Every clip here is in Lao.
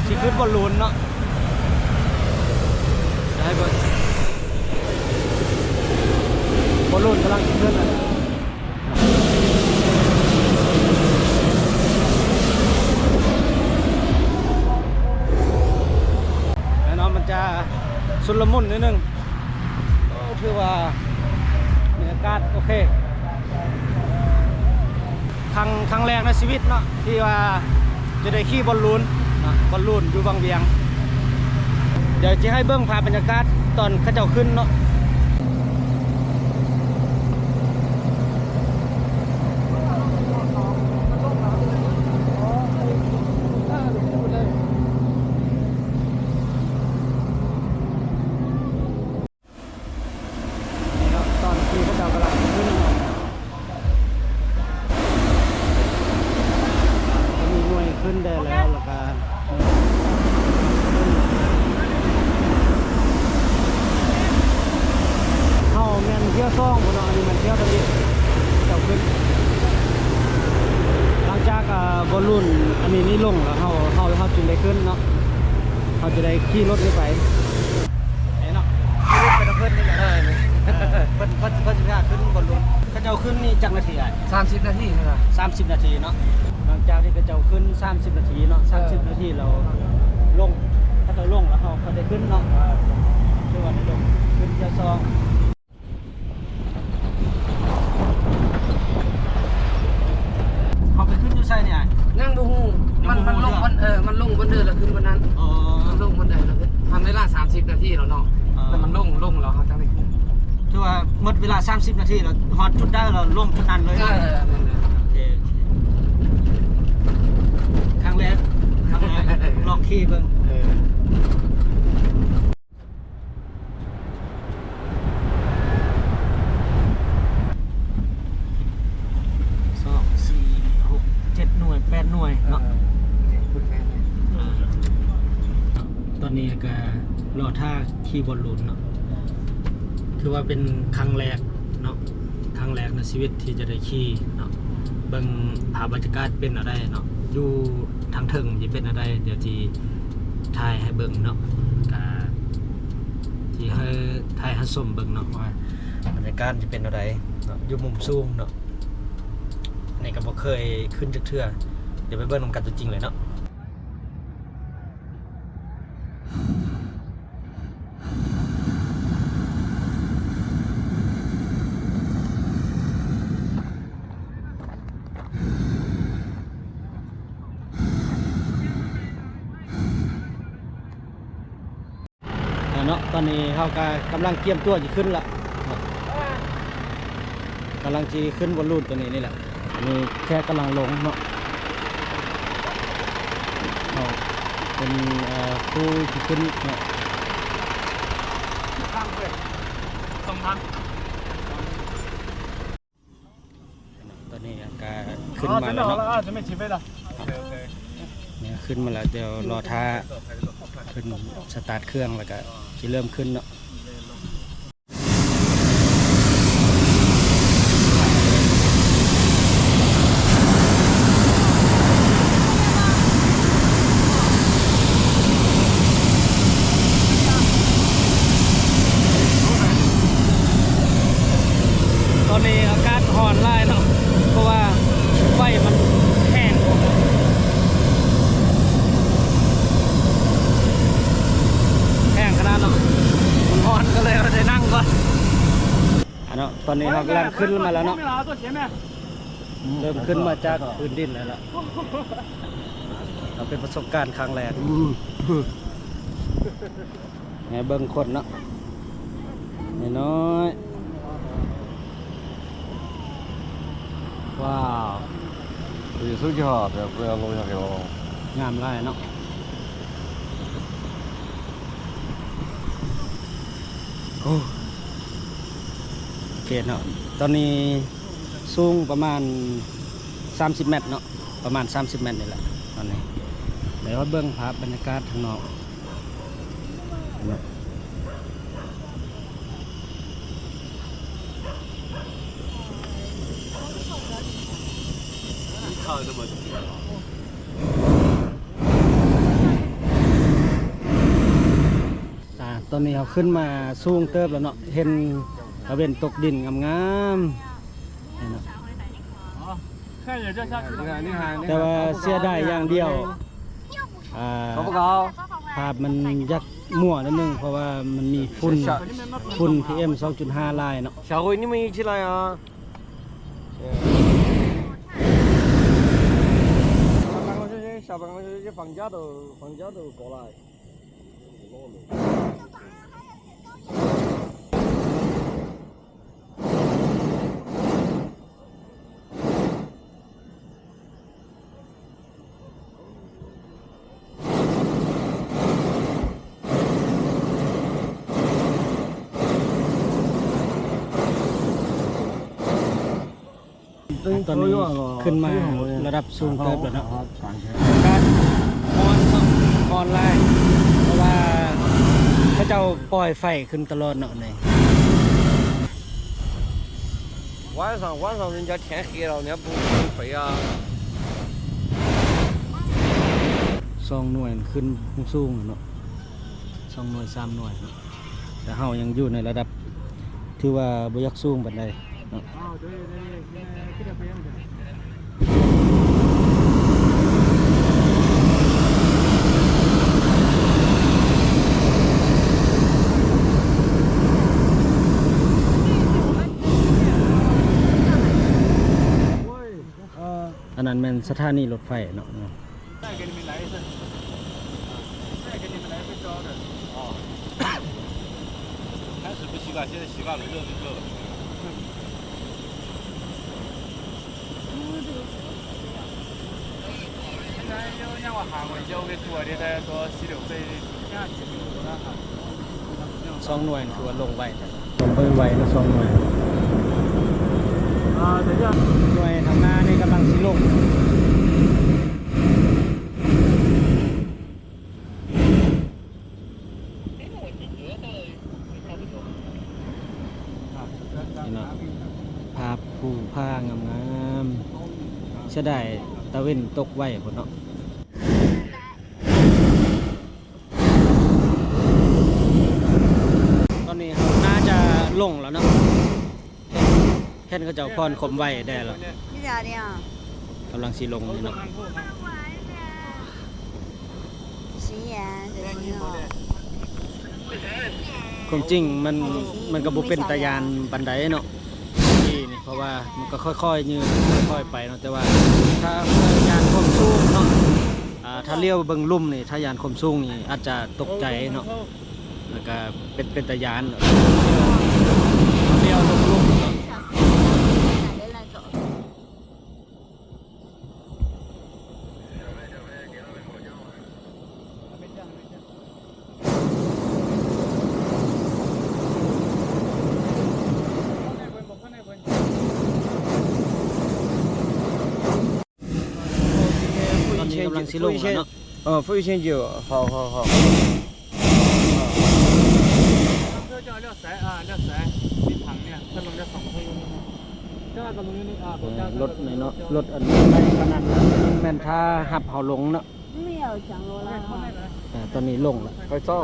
ຊິຂຶ້ນບອນລູນເນາະ ໃຫ້ເບິ່ງ ບອນລູນກຳລັງຊິຂຶ້ນແລ້ວ. ແນ່ນອນມັນຈະຊຸນລະມຸນນິດໜຶ່ງ. ໂອ້ ຖືວ່າບັນຍາກາດໂອເຄ ຄັ້ງ ຄັ້ງແລກໃນຊີວິດເນາະ ທີ່ວ່າຈະໄດ້ຂີ່ບອນລູນເນາະ ບອນລູນຢູ່ວັງວຽງ. ດຽວຊິໃຫ້ເບິ່ງພາບບັນຍາກາດຕອນເຂົາເຈົ້າຂຶ້ນເນາະ. ນີ້ເນາະ ຕອນທີ່ເຂົາເຈົ້າກຳລັງຂຶ້ນເນາະ ມີໜ່ວຍຂຶ້ນໄດ້ແລ້ວ ແລ້ວກະເຮົາແມ່ນຖ້ຽວສອງພຸ້ນເນາະ ອັນນີ້ແມ່ນຖ້ຽວທຳອິດເຈົ້າຂຶ້ນ ຫຼັງຈາກ ອ່າ ບອນລູນອັນນີ້ນີ້ລົງແລ້ວ ເຮົາ ເຮົາ ເຮົາຈຶ່ງໄດ້ຂຶ້ນເນາະ ເຮົາຈະໄດ້ຂີ່ລົດນີ້ໄປ. ນີ້ເນາະ ຂີ່ລົດໄປນຳເພິ່ນນີ້ແຫຼະ ເອີ ເພິ່ນ ເພິ່ນ ເພິ່ນຊິພາຂຶ້ນບອນລູນ. ເຂົາເຈົ້າຂຶ້ນນີ້ຈັກນາທີອ້າຍ? ສາມສິບນາທີເນາະ ສາມສິບນາທີເນາະ. ຫຼັງຈາກທີ່ເຂົາເຈົ້າຂຶ້ນສາມສິບນາທີເນາະ ສາມສິບນາທີແລ້ວ ເອີ ລົງ ເຂົາເຈົ້າລົງແລ້ວເຮົາຄ່ອຍໄດ້ຂຶ້ນເນາະ ເອີ ຖືວ່າໄດ້ລົງ ຂຶ້ນເທື່ອສອງ. ເຮົາໄປຂຶ້ນຢູ່ໃສນີ້ອ້າຍ? ຍັງບໍ່ຮູ້ ຍັງບໍ່ຮູ້ ມັນ ມັນລົງບ່ອນ ເອີ ມັນລົງບ່ອນເດີແລ້ວຂຶ້ນບ່ອນນັ້ນ. ອໍ ມັນລົງບ່ອນໃດແລ້ວຂຶ້ນ ທັນເວລາສາມສິບນາທີແລ້ວເນາະ ເອີ ແລ້ວມັນລົງ ລົງແລ້ວເຮົາຈັ່ງໄດ້ຂຶ້ນ. ຖືວ່າໝົດເວລາສາມສິບນາທີແລ້ວ ຮອດຈຸດໃດແລ້ວລົງຈຸດນັ້ນເລີຍ. ເອີ ແມ່ນແຫຼະ ໂອເຄ ໂອເຄ ຄັ້ງແລກ ຄັ້ງແລກ ລອງຂີ່ເບິ່ງ ເອີ. ສອງ ສີ່ ຫົກ ເຈັດ ໜ່ວຍ ແປດ ໜ່ວຍເນາະ ເອີ ຕອນນີ້ກະລໍຖ້າຂີ່ບອນລູນເນາະ ຖືວ່າເປັນຄັ້ງແລກເນາະ ຄັ້ງແລກໃນຊີວິດທີ່ຈະໄດ້ຂີ່ເນາະ ເບິ່ງພາບບັນຍາກາດເປັນແນວໃດເນາະ ຢູ່ທາງເທິງຊິເປັນແນວໃດ ດຽວຊິຖ່າຍໃຫ້ເບິ່ງເນາະ ກະ ທີ່ໃຫ້ ຖ່າຍໃຫ້ຊົມເບິ່ງເນາະ ວ່າບັນຍາກາດຈະເປັນແນວໃດເນາະ ຢູ່ມຸມສູງເນາະ ອັນນີ້ກະບໍ່ເຄີຍຂຶ້ນຈັກເທື່ອ ດຽວໄປເບິ່ງນຳກັນຕົວຈິງເລີຍເນາະ. ເນາະ ຕອນນີ້ເຮົາກະກຳລັງກຽມຕົວຊິຂຶ້ນລະ ກຳລັງຊິຂຶ້ນບອນລູນຕົວນີ້ນີ້ແຫຼະ ອັນນີ້ແຂກກຳລັງລົງເນາະ ເຮົາເປັນ ເອີ ຜູ້ຊິຂຶ້ນເນາະ ສອງພັນ. ຕອນນີ້ກະຂຶ້ນມາແລ້ວເນາະ ນີ້ຂຶ້ນມາແລ້ວ ດຽວລໍຖ້າເພິ່ນສະຕາດເຄື່ອງ ແລ້ວກະຊິເລີ່ມຂຶ້ນເນາະ. ຕອນນີ້ອາກາດຮ້ອນຫຼາຍເນາະ ເພາະວ່າໄຟມັນແຮງ ແຮງຂະໜາດເນາະ ມັນຮ້ອນ ກະເລີຍໄດ້ນັ່ງກ່ອນ. ອາເນາະ ຕອນນີ້ເຮົາກຳລັງຂຶ້ນມາແລ້ວເນາະ ເລີ່ມຂຶ້ນມາຈາກພື້ນດິນແລ້ວລະ ເອົາເປັນປະສົບການຄັ້ງແລກ ໃຫ້ເບິ່ງຄົນເນາະ ນ້ອຍໆ ວ້າວ ງາມຫຼາຍເນາະ ໂອ້ ໂອເຄເນາະ ຕອນນີ້ ສູງປະມານສາມສິບແມັດເນາະ ປະມານສາມສິບແມັດນີ້ແຫຼະ ຕອນນີ້ ດຽວເຮົາເບິ່ງພາບບັນຍາກາດຂ້າງນອກເນາະ. ເຂົ້າໄດ້ບໍ່? ໂອ້ ຕອນນີ້ເຮົາຂຶ້ນມາສູງເຕີບແລ້ວເນາະ ເຫັນຕາເວັນຕົກດິນງາມໆ ນີ້ເນາະ. ແຕ່ວ່າເສຍດາຍຢ່າງດຽວ ອ່າ ພາບມັນຢາກມົວໜ້ອຍໜຶ່ງ ເພາະວ່າມັນມີຝຸ່ນ ຝຸ່ນ ພີເອັມ ສອງຈຸດຫ້າ ຫຼາຍເນາະ. 小辉，你们一起来啊！下班了，下班了，放假都，放假都过来。 ຕອນນີ້ຂຶ້ນມາລະດັບສູງເຕີບແລ້ວເນາະ ອາກາດຮ້ອນເນາະ ຮ້ອນຫຼາຍ ເພາະວ່າເຂົາເຈົ້າປ່ອຍໄຟຂຶ້ນຕະຫຼອດເນາະນີ້. 晚上，晚上人家天黑了，人家不，不飞啊。 ສອງໜ່ວຍຂຶ້ນສູງເນາະ ສອງໜ່ວຍ ສາມໜ່ວຍເນາະ ແຕ່ເຮົາຍັງຢູ່ໃນລະດັບ ຖືວ່າບໍ່ຢາກສູງປານໃດເນາະ. ອັນນັ້ນແມ່ນສະຖານີລົດໄຟເນາະ. 再给你们来一份，再给你们来一份烧的。哦，开始不习惯，现在习惯了，热就热了。现在又让我喊我一下，我给我的大家说十六岁以下，请勿不要喊。 ສອງໜ່ວຍຄືວ່າລົງໄວແທ້ ລົງໄວເນາະ ສອງໜ່ວຍ. ໜ່ວຍທາງໜ້ານີ້ກຳລັງຊິລົງ. ນີ້ເນາະ ພາບພູຜາງາມໆ ເສຍດາຍຕາເວັນຕົກໄວພຸ້ນເນາະ. ຕອນນີ້ເຮົາໜ້າຈະລົງແລ້ວເນາະ ເຫັນ ເຫັນເຂົາເຈົ້າຜ່ອນຄວາມໄວແດ່ແລ້ວ ກຳລັງຊິລົງນີ້ເນາະ. ຄວາມຈິງມັນ ມັນກໍບໍ່ເປັນຕາຢ້ານປານໃດເນາະ ທີ່ນີ້ ເພາະວ່າມັນກໍຄ່ອຍໆຍືດ ຄ່ອຍໆໄປເນາະ ແຕ່ວ່າຖ້າຢ້ານຄວາມສູງເນາະ ອ່າ ຖ້າລ້ຽວເບິ່ງລຸ່ມນີ້ ຖ້າຢ້ານຄວາມສູງນີ້ອາດຈະຕົກໃຈເນາະ ແລ້ວກະເປັນ ເປັນຕາຢ້ານເນາະ ລ້ຽວເບິ່ງລຸ່ມເນາະ. ຕອນນີ້ກຳລັງຊິລົງແລ້ວເນາະ. ເອີ ຟຣີເຊັນຈິວ ເຮົາ ເຮົາ ເຮົາ ເອີ ລົດນີ້ເນາະ ລົດອັນໄປປານນັ້ນ ແມ່ນຖ້າຮັບເຮົາລົງເນາະ. ເອີ ຕອນນີ້ລົງແລ້ວ ໄປຕໍ່.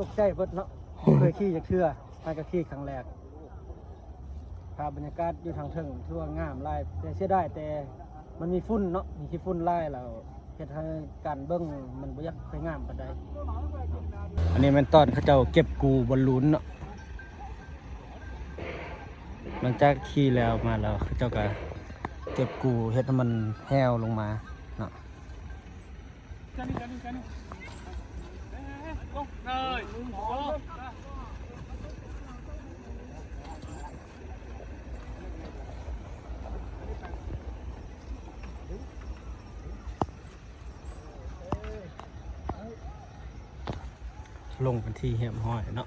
ຕົກໃຈເບິດເນາະ ບໍ່ເຄີຍຂີ່ຈັກເທື່ອ ຫາກະຂີ່ຄັ້ງແລກ. ພາບບັນຍາກາດຢູ່ທາງເທິງຖືວ່າງາມຫຼາຍ ແຕ່ເສຍດາຍແຕ່ມັນມີຝຸ່ນເນາະ ມີຂີ້ຝຸ່ນຫຼາຍ ແລ້ວເຮັດໃຫ້ການເບິ່ງມັນບໍ່ຢາກຄ່ອຍງາມປານໃດ. ອັນນີ້ແມ່ນຕອນເຂົາເຈົ້າເກັບກູ້ບອນລູນເນາະ ຫຼັງຈາກຂີ່ແລ້ວມາແລ້ວ ເຂົາເຈົ້າກະເກັບກູ້ເຮັດໃຫ້ມັນແຫ້ວລົງມາເນາະ. ລົງເປັນທີ່ຮຽບຮ້ອຍເນາະ.